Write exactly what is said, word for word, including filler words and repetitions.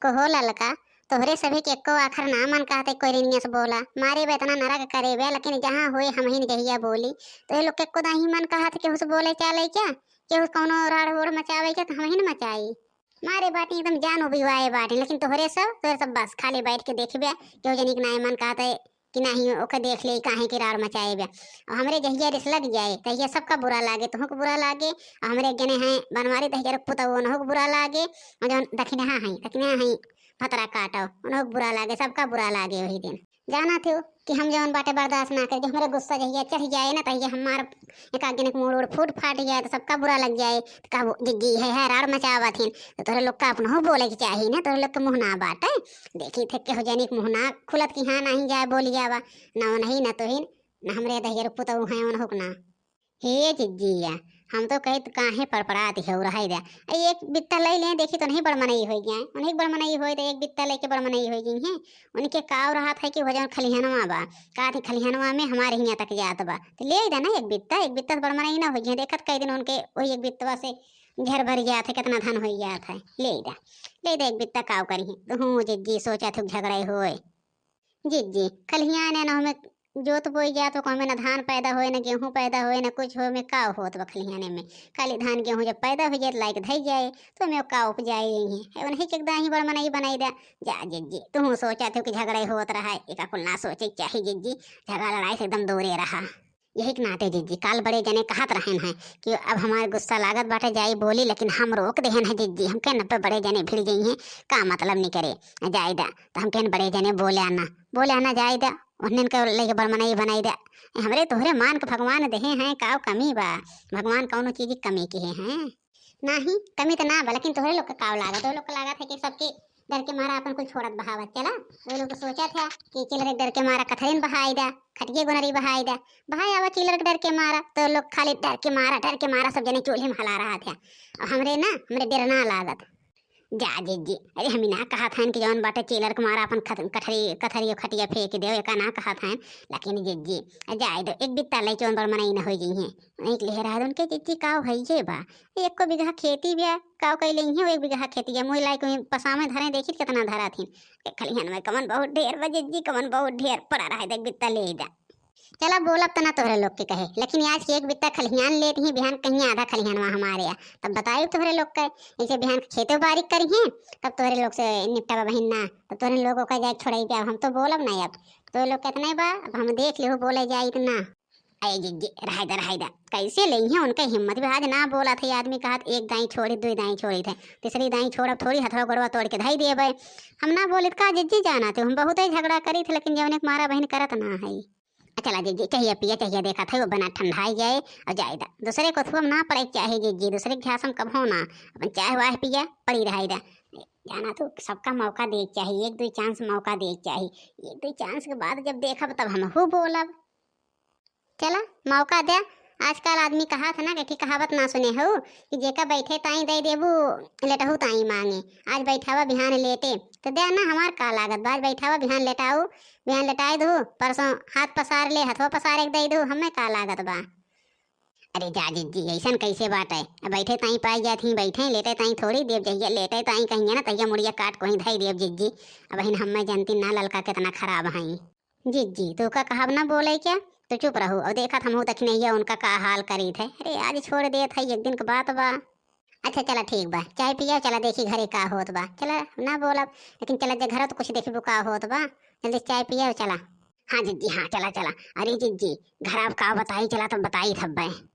कहो ललका, तोहरे सभे के एक्को आखर ना मन कहत है कोई रिनिया से बोला। मारे बे इतना नरक करे बे, लेकिन जहाँ होए हमहिन जहिया बोली। तोहरे लोग के एक्को दाही मन कहत है केहू से बोले चाले क्या? केहू कौनो राड़ ओड़ मचावे क्या तो हमहिन मचाई। मारे बाटी एकदम जान उबिवाए बाटी, लेकिन तोहरे सब, तोहरे सब बस खाली बैठ के देखबे, केहू जनी के नाई मन कहत है कि नाही ओके देख ले, काहे के राड़ मचाए बे। और हमरे जहिया रिस लग जाए, तहिया सबका बुरा लागे, तुहूँ के बुरा लागे, और हमरे एक जने हैं बनवारी दहिजर पुतऊ, उनहू के बुरा लागे, और जौन दखिनहा हैं, दखिनहा हैं भतरा काटो, उनहू के बुरा लागे, सबका बुरा लागे वही दिन। जाना थे कि हम जौन बाटे बर्दाश्त ना करी, जो हमरे गुस्सा जहिया चढ़ जाए ना, तहिया हमार एक आध जने के मूड़ उड़ फूट फाट जाए तो सबका बुरा लग जाए। तो कहबो, "जिज्जी है, है राड़ मचावत हिन।" तो तोहरे लोग का अपनहू बोले के चाही ना, तोहरे लोग के मुँह ना बाटे। देखी थे केहू जनी के मुँह ना खुलत कि हाँ, नहीं जाए बोली जावा, ना उनही ना तोहिन, ना हमरे दहियर पुतऊ हैं उनहू के ना। हे जिज्जिया, हम तो कहित काहे पड़पड़ात हो रहा दे। ए, एक बित्ता लई ले, देखी तो नहीं बड़ मनई होई गए, उन्हीं के बड़ मनई होई तो एक बित्ता लेके बड़ मनई होई गई हैं। उनके काव रहत है कि वो जौन खलिहनवा बा, का थी खलिहनवा में हमारे हियाँ तक जात बा, तो ले दे ना एक बित्ता, एक बित्ता से बड़ मनई ना होई गई। देखत कई दिन उनके वही एक बित्तवा से घर भर जात है, कितना धन होई जात है। ले दे, ले दे एक बित्ता, काव करी है। तो हूँ जिज्जी, सोचा थे झगड़े होए। जिज्जी, खलिहान है ना, हमें जोत बोई जात हो, हमें ना धान पैदा होए, ना गेहूँ पैदा होए, ना कुछ होए, में का होत बा खलिहाने में? खाली धान गेहूँ जब पैदा हो जाए, लाइक धई जाए, तो हमें का उपजाए यही है? उन्हीं के दाही बड़ मनई बनाई दे। जा जिज्जी, तू सोचा थे कि झगड़े होत रहा है, एका कुल ना सोचे के चाही जिज्जी, झगड़ा लड़ाई से एकदम दूरे रहा। यही के नाते जिज्जी, काल बड़े जने कहत रहन हैं कि अब हमार गुस्सा लागत बाटे, जाई बोली, लेकिन हम रोक देहन है जिज्जी, हम कहन पे बड़े जने भिड़ गई हैं, का मतलब नहीं करे, जाए दा। तो हम कहन बड़े जने बोले आना, बोले आना, जाए दा, उन्हन के लेके बड़ मनई बनाई दा। ए, हमरे तोहरे मान के भगवान देहे हैं, काव कमी बा? भगवान कौनो चीज की कमी किहे हैं? नाही, कमी तो ना बा, लेकिन तोहरे लोग के काव लागत, तोहरे लोग के लागत है कि सबके डर के मारा अपन कुल छोड़त बहावत चला। वो लोग तो सोचत है कि चिलर के डर के मारा कथरिन बहाई दा, खटिए गोनरी बहाई दा, बहाई आवा चिलर के डर के मारा। तो लोग खाली डर के मारा, डर के मारा सब जने चूल्हे में हला रहा था। और हमरे ना, हमरे डर ना लागत। जा जिज्जी, अरे हम ना कहत हन कि जौन बाटे चिलर के मारा अपन खत-, कठरी, कथरी खटिया फेंक दे, एका ना कहत हन, लेकिन जिज्जी, जाए दो, एक बित्ता ले चौन बड़ मनई न हो गई हैं। एक ले रहा उनके जिज्जी काव है ये बा, एको बीघा खेती बा, काव कई लेई है, एक बीघा खेती है, मुई लाइक वहीं पसामे धरे, देखी कितना धरा थी। ए खलिहान में कमन बहुत ढेर बा जिज्जी, कमन बहुत ढेर पड़ा रहा, देख बित्ता ले जा। चला बोलब त ना तोहरे लोग के कहे, लेकिन आज के एक बित्ता खलिहान लेत ही, बिहान कहीं आधा खलिहानवा हमारे आ, तब बताई तोहरे लोग के। ऐसे बिहान के खेतो बारी करी हैं, तब तोहरे लोग से निपटावा बहिन ना, तब तोहरे लोग ओका जाए छोड़ाई के, अब हम तो बोलब ना। अब तोहरे लोग कितने बा, अब हम देख लिहो बोले जाई त ना। अरे जिज्जी, रहाई दा, रहाई दा, कैसे लेई हैं उनके हिम्मत भी, आज ना बोला था ये आदमी, कहत एक दाई छोड़ी, दुई दाई छोड़ी थे, तीसरी दाई छोड़ब थोड़ी, हथवा गोड़वा तोड़ के धई देबे। हम ना बोलित का जिज्जी, जाना थे हम बहुत ही झगड़ा करी थे, लेकिन जौने के मारा बहिन करत ना है। आ चला जिज्जी, चाहिए पिया, चाहिए देखा था वो बना ठंडाई जाए और जाए दा, दूसरे को थुआ ना पड़े के चाहे जिज्जी, दूसरे के घास हम कबहो ना, अपन चाय वाह पिया पड़ी रहाई दा। जाना तू, सबका मौका दे के चाही, एक दो चांस मौका दे के चाही, एक दो चांस के बाद जब देखब तब हमहू बोलब। चला, मौका दे। आजकल आदमी कहात है ना कि ठीक कहावत ना सुने हो कि जेका बैठे ताई दे देबू, लेटहू ताई मांगे। आज बैठावा बिहान लेटे, तो दे ना, हमार का लागत बा, आज बैठावा बिहान लेटाऊ, बिहान लेटाए दू, परसों हाथ पसार ले, हथवा पसारे के दे दू, हमें का लागत बा। अरे जा जिज्जी, ऐसन कैसे बात है? अब बैठे ताई पाई जात ही बैठे, लेटे ताई थोड़ी देव, जहिया लेटे ताई कहिए ना, तहिया मुड़िया काट कोही धई देव जिज्जी। अब हिन हमें जनती ना ललका कितना खराब हई। जिज्जी, तू का कहब ना बोले क्या? तू चुप रहू। और देखत हमहू दखिनैया उनका का हाल करीत है। अरे आज छोड़ देत है, एक दिन के बात बा। अच्छा चला ठीक बा, चाय पिया, चला देखी घरे का होत बा। चला ना बोलब, लेकिन चला जे घर तो कुछ देखबू का होत बा। जल्दी चाय पिया चला। हाँ जिज्जी, हाँ चला चला। अरे जिज्जी, घर आप का बताई, चला तब बताई थब्बे।